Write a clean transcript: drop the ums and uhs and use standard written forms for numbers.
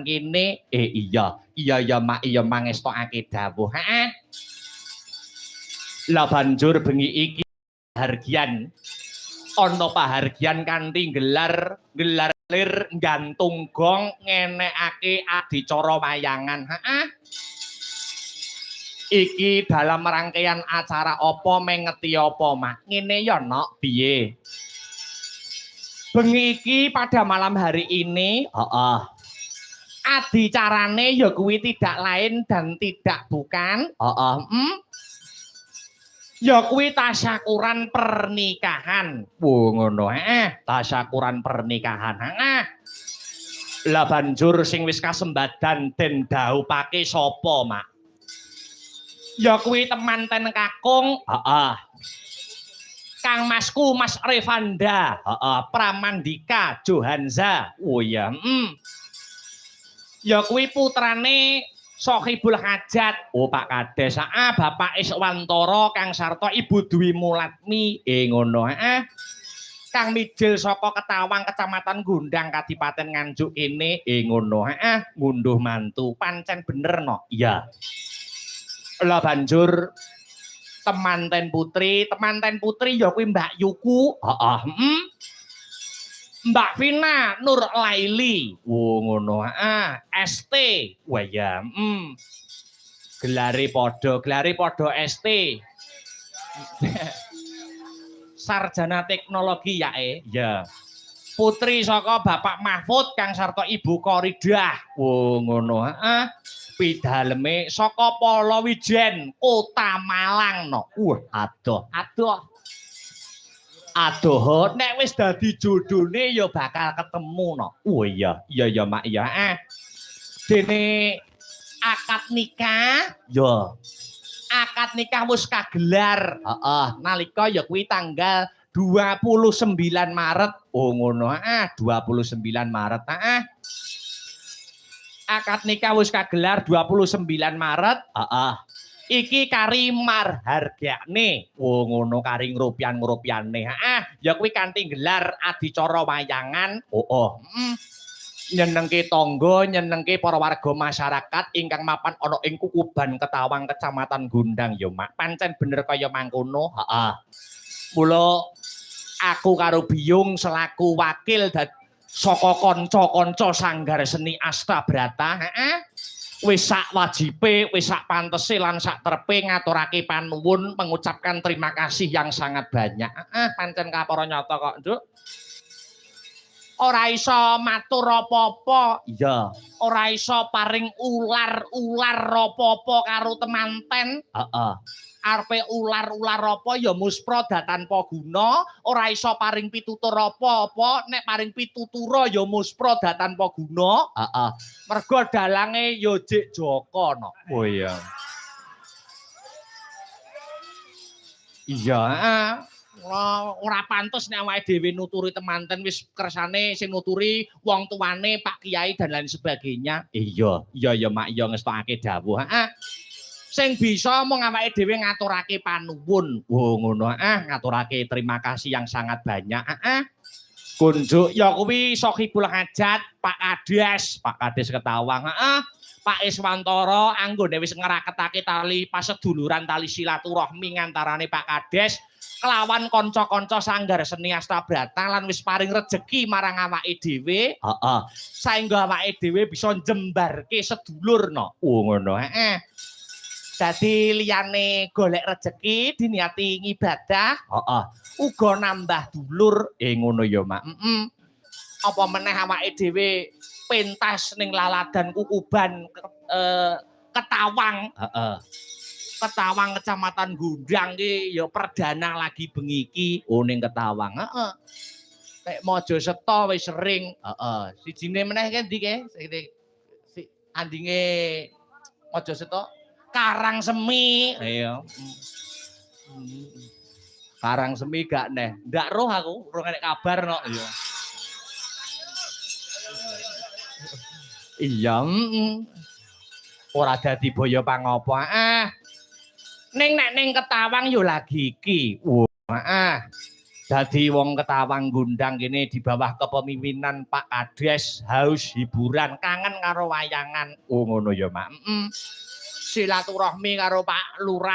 tekan kene. Iya. Iya ya Mak, iya mangestokake dawuh. Heeh. Lah banjur bengi iki hargian ana pahargyan kanthi gelar gelar lir gantung gong ngenekake adicara wayangan. Heeh. Iki dalam rangkaian acara apa mengeti apa, Mak? Ngene ya, Nok, piye? Bengi iki pada malam hari ini, heeh. Adicarane ya kuwi tidak lain dan tidak bukan, heeh, Ya kuwi tasyakuran pernikahan. Wo ngono, heeh, tasyakuran pernikahan. Heeh. Lah banjur sing wis kasembadan den dhaupake sapa, Mak? Ya kuwi temanten kakung, heeh. Kang Masku Mas Revanda, heeh, Pramandika Johanza. Oh iya, Ya kuwi putrane Sohibul Hajat. Oh Pak Kades, heeh, Bapak Iswantara Kang sarta Ibu Dwi Mulatmi. Ngono, heeh. Kang mijil saka Ketawang Kecamatan Gondang Kadipaten Nganjuk kene. Ngono, heeh, ngunduh mantu. Pancen bener no. Iya. Lah banjur temanten putri ya kuwi Mbak Yuku, heeh, Mbak Vina Nur Laili. Oh ngono, heeh, ST. Wah ya, gelare padha ST. Sarjana teknologi ya, Ya. Putri saka Bapak Mahfud kang sarta Ibu Koridah. Oh ngono, heeh. Pidaleme saka Polowijen, Kota Malang no. Wah, adoh, adoh. Adoh, nek wis dadi jodhone ya bakal ketemu no. Oh iya, iya ya Mak, iya. Dene akad nikah, ya. Akad nikah wis kagelar. Heeh, nalika ya kuwi tanggal 29 Maret. Oh ngono, heeh, 29 Maret. Heeh. Akad nikah wis kagelar 29 Maret. Heeh. Iki kari marhargane. Oh ngono kari ngrupian-ngrupiane. Heeh, ya kuwi kanthi gelar adicara wayangan. Oh, oh. Nyenengke tangga, nyenengke para warga masyarakat ingkang mapan ana ing Kukuban Ketawang Kecamatan Gondang ya, Mak. Pancen bener kaya mangkono. Heeh. Mula aku karo Biyung selaku wakil saka kanca-kanca Sanggar Seni Astabrata, heeh. Wis sak wajibe, wis sak pantese lan sak trepe ngaturake panuwun, mengucapkan terima kasih yang sangat banyak. Heeh, pancen kapara nyata kok, Nduk. Ora iso matur apa-apa. Iya. Ora iso paring ular-ular apa-apa karo temanten. Heeh. Arepe ular-ular apa ya muspra tanpa guna, ora iso paring pitutur apa-apa, nek paring pitutura ya muspra tanpa guna. Heeh. Mergo dalange ya jek Joko no. Oh iya. Iya, heeh. Ora pantes nek awake dhewe nuturi temanten wis kersane sing nuturi wong tuane, Pak Kiai dan lain sebagainya. Iya, iya ya Mak, iya ngestokake dawuh. Heeh. Sing bisa mung awake dhewe ngaturake panuwun. Oh ngono, heeh, ngaturake terima kasih yang sangat banyak. Heeh. Kunjuk ya kuwi Sohibul Hajat, Pak Kades, Pak Kades Ketawang, heeh. Pak Iswantara anggone wis ngraketake tali paseduluran tali silaturahmi ngantarane Pak Kades kelawan kanca-kanca Sanggar Seni Astabrata lan wis paring rejeki marang awake dhewe. Heeh. Saengga awake dhewe bisa njembarke sedulur no. Oh ngono, heeh. Dadi liyane golek rejeki diniati ngibadah, heeh. Uga nambah dulur. Ngono ya, Mak. Heeh. Apa meneh awake dhewe pentas ning laladan Kukuban Ketawang, heeh. Ketawang Kecamatan Gondang ki ya perdana lagi bengi iki. Oh ning Ketawang, heeh. Nek Mojoseto wis sering, heeh. Sijine meneh ki ndi ke? Si andinge Mojoseto Karangsemi. Iya. Karangsemi gak neh. Ndak roh aku, urung enek kabar no. Iya. Iya, Ora dadi boyo pangopo. Ah. Ning nek ning Ketawang yo lagi iki. Wah, heeh. Dadi wong Ketawang Gondang kene di bawah kepemimpinan Pak Kades haus hiburan, kangen karo wayangan. Oh ngono ya, Mak. Heeh. Silaturahmi karo Pak Lurah.